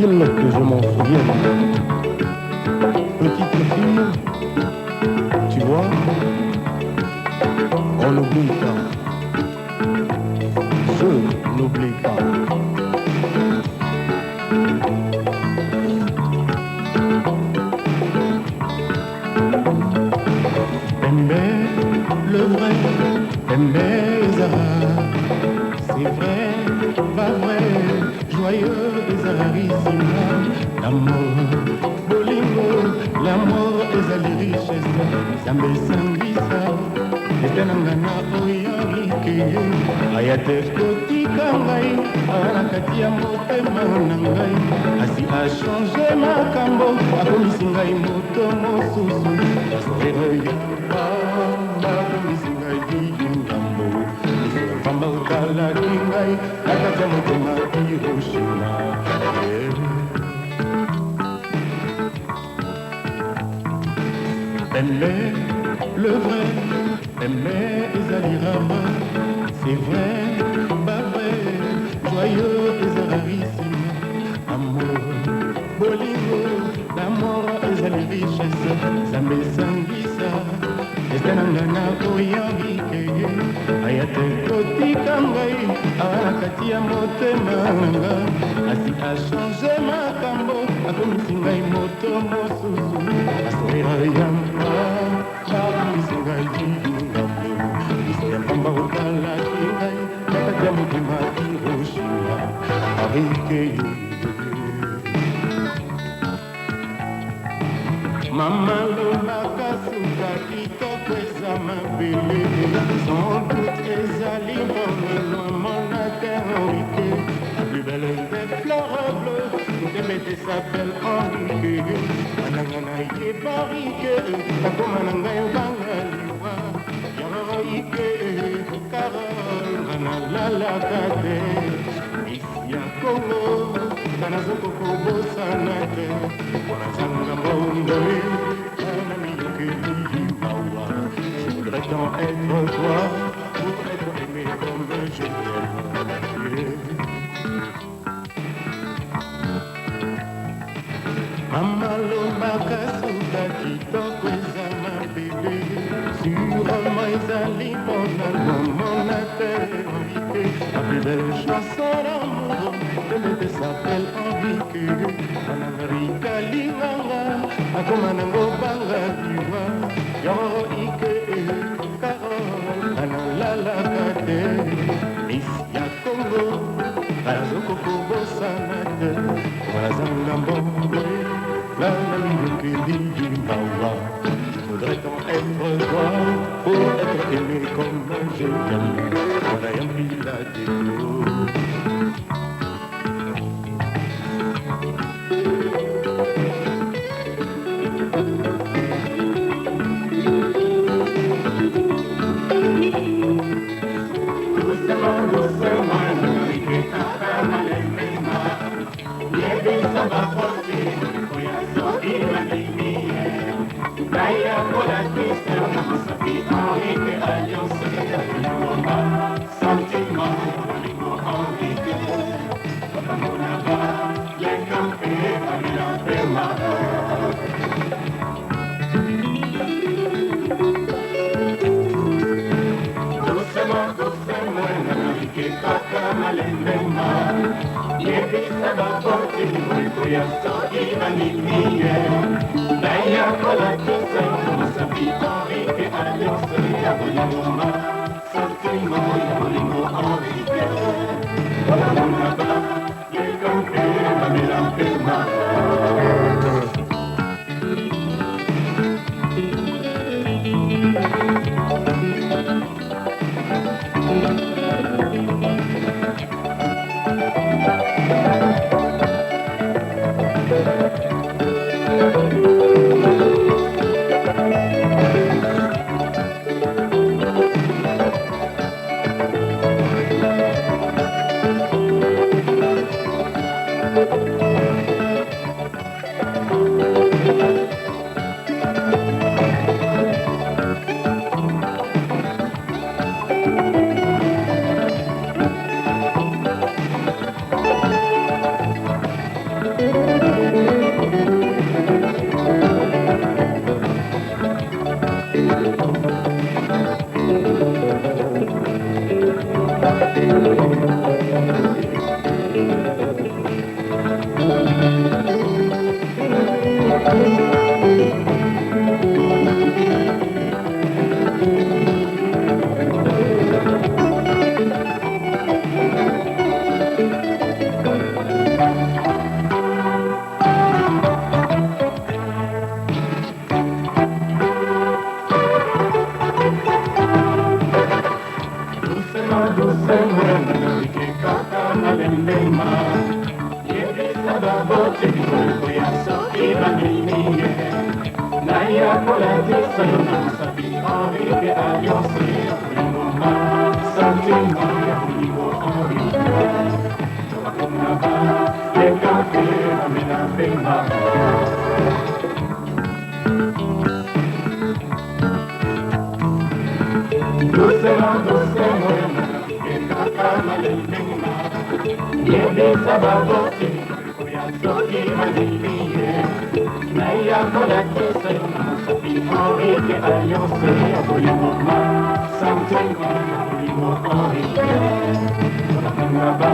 Faut-il que je m'en souvienne? Petite fille, tu vois, on n'oublie pas. Je n'oublie pas. Aimer le vrai, aimer c'est vrai, pas vrai, joyeux ezalaki. L'amour, bolingo, l'amour ezali richesse. Nzambe esangisa ete na nga na oyarike aya te kotika ngai awa na kati ya motema na ngai. Asi achange makambo, akomisi ngai moto mosusu. Basorere ya pamba akomisi ngai ngambo. Pamba otalaki ngai na kati ya motema Hiroshima. Aimer le vrai, aimer ezali rare, c'est vrai, pas vrai, joyeux eza rarissime. Amour, bolingo, l'amour ezali richesse. Nzambe esangisa ete na nga na oyarike aya te kotika ngai awa na kati ya motema na nga. Asi achange makambo, akomisi ngai moto mosusu. Asorera ya akomisi ngai ngambo. Miso ya mpamba otalaki ngai na kati ya motema Hiroshima. Arike. Mama lobaka suka kitoko eza mabele. Sans doute ezali mpona mona te Henrike. La plus belle des fleurs bleues, Ndemete s'appelle Henrike. Bananga na ye barike, nakoma na ngai obanga liwa. Yango Carole, nga nalalaka te. Miss ya Congo, nga nazokokobosana te. Mpona zanga mbongo na miyokeli mawa. Je voudrais tant être toi pour être aimé comme je t'aime. Mama lobaka suka kitoko eza mabele. Sûrement ezali mpona nomona te Henrike. La plus belle chanson d'amour, Ndemete s'appelle Henrike. Banangarika linganga, akoma nango banga liwa. Yoro ike Carole, analalaka te. Miss ya Congo, nazokokobosana te. Nazanga mbongo na miyokeli mawa. Je voudrais tant être toi pour être aimé comme je t'aime. On a yambi la déco. Doucement, doucement, kaka malemema. Yebisa baboti oya soki bandimi ye. Naya kolakisa na mosapi Henrike alliance ya bolingo, sentiment ya bolingo Henrike. Bakamona baleka mpe bamela mpema. Doucement, doucement, nanarike kaka malembema. Yebisa baboti oya soki bandimi ye. Naya kolakisa na mosapi Henrike alliance ya bolingo, sentiment ya bolingo Henrike. Bakamona baleka mpe bamela mpema. Naya kolatisa yo na mosapi Henrike, alliance ya bolingo ma sentiment ya bolingo Henrike. Bakoma ba teka mpe bamela pemba. Doucement, doucement, ekaka malembe, yebisa baboti oya soki bandimi ye. Naya kolakisa yo na mosapi Henrike, alliance ya bolingo ma sentiment ya bolingo Henrike. Bakanga ba